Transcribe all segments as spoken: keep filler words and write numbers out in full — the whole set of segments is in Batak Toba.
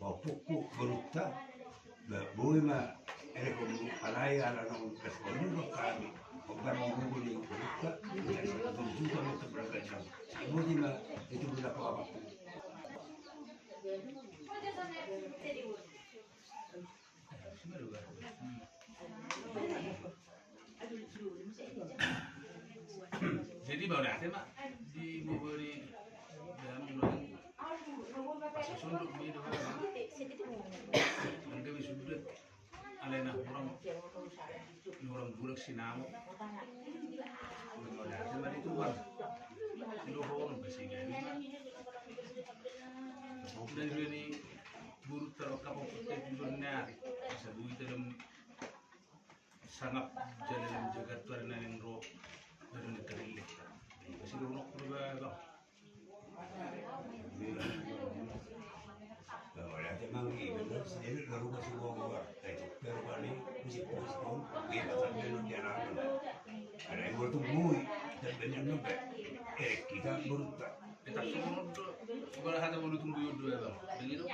Paupukku borunta, boi ma, ere, alai ala naung kasbon do hami. Hombar ni buku ni borunta, tujuh juta ma seberang gajang. Boti ma itu bila kau apa. Jadi mauliate ma di bobo ni damu ulang. Pas sundut mi do kan. Angga mi sundut. Alai na hurang, hurang bulan sinamo. Mauliate ma di Tuhan. Sidohonon basi gari ma. Dan dua ni guru tarokap pokok tujuan nari. Sabui tadam. Sangap jalanan jagat tu ari na naeng ro. Baru ni tarillek. Masih ro nok berubah bang. Bang, ada temang ni, benar sendiri lalu masih bawa keluar. Itu baru kali musik musik pun dia pasal dia lu jalan. Ada yang bertumbuh dan banyak nembak. Eh, kita beruntak. Kita semua tu, kalau ada mau tunggu dua bang. Begitu.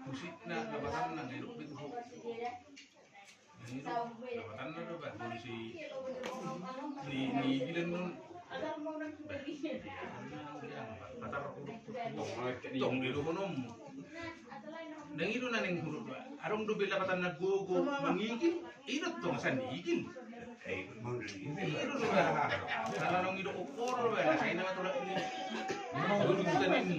Musik nak dapat nang hidup itu. Lapatanna do bah, polisi ni, ni gilen non. Patar huruf tong do honom. Nang i do na ning huruf bah. Adong do be lapatanna gogo mangigil, i do tong san igil. I do do bah. Ala nong i do kokoro bah, na sai nama tolak ni. Guru kita ni.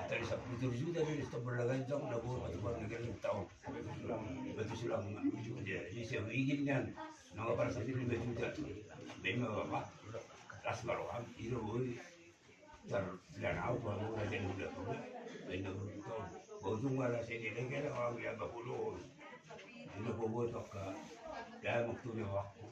Tadi sepuluh juta dari stok berdagang jam udah bawa batu baru negara tahu. Batu sulam. Jadi saya izin kan, nama para satu lima juta. Memang apa? Las baroham, itu boy. Tar dan au ba mo raja muda muda. Benda muda. Bau tunggal lah saya dia kira orang dia bakulo. Ini bobo toka. Dia waktu dia waktu.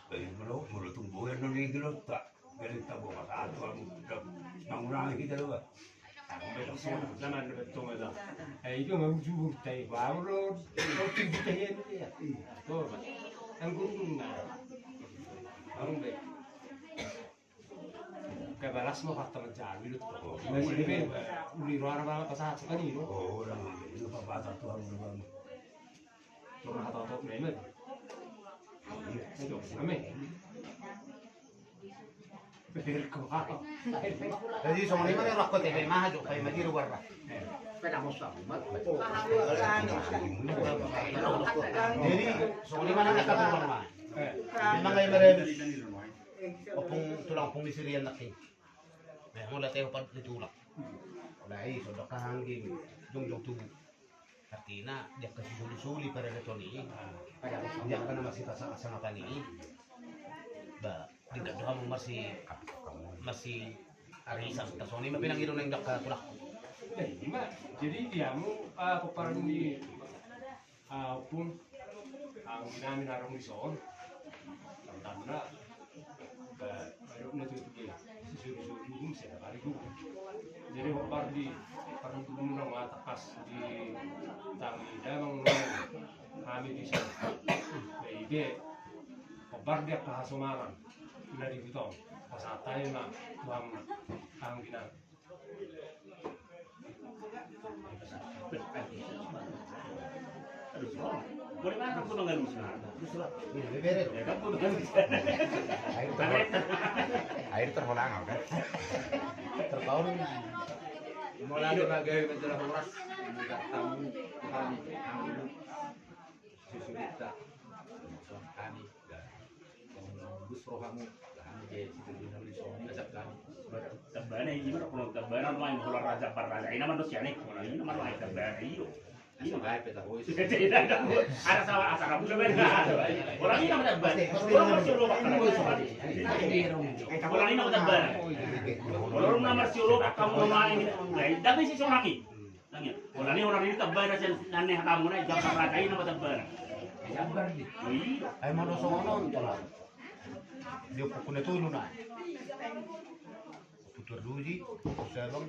Bagi melo melo tunggu yang nol ini gelota. Beri tabu mata atu aku. Bangunan kita lo. Aku besok semua zaman betul ada. Eh itu mau jujur tai baru. Kau tinggi tai ya. Tuh. Anggur. Anggur. Kebalas mau kata menjadi lu. Masih lebih uli roh apa pasahat sekali lu. Oh, orang ini apa batal tuh harus bang. Cuma kata otot memang. Itu kami. Jadi songon i ma na rohakku te be maha jo pai madiro warna. Jadi songon i ma na rohakku te be maha. Memang ai merem. Ompung tulang ompung ni sirian naki. Nah, mau latih opat di tulang. Nah, i so dok kahanggi jongjong tubuh. Artina dia kasi suli-suli pada leton i. Dia kana masih pasang-pasang apa ni? Ba, tidak doa masih masih arisan tasoni ma pinang idon nang dok ka tulak. Jadi dia mu apa parani. Ampun, anggi nami na adong dison. Tantangna, ba, adong na tutu be sisuri-suri gugum, sada kali gugum. Jadi hombar di parhutubun na mata pas di tangi damang nami dison. Ba ibe hombar di angka hasomaran na di huta on. Pasahat hami ma tu hamu anggi nami. Boleh makan, aku mangalus. Bebere. Ya kan, aku mangalus. Air terholang, air terholang, udah. Terpaul. Mulai lima gaya menjelang horas. Tamu, kami, kami. Susu kita. Kami. Tabbana i, ima do, tabbana ma i, holan raja parraja i nama do sian i, holan i nama do tabbana i do. Asa bae pe taho i. Ada salah, asa rabu sabar. Holan i nama tabbana. Holan marsiolobak. Holan i nama tabbana. Holan na marsiolobak hamu ma i. Dang isi sonang i. Nang i, holan i, holan i tabbana sian na hatamu na i, jambar raja i nama tabbana. Jambar di. Oi. Ai molo songon on, tola. Dia pukul na tolu na. Putur duji, sabang.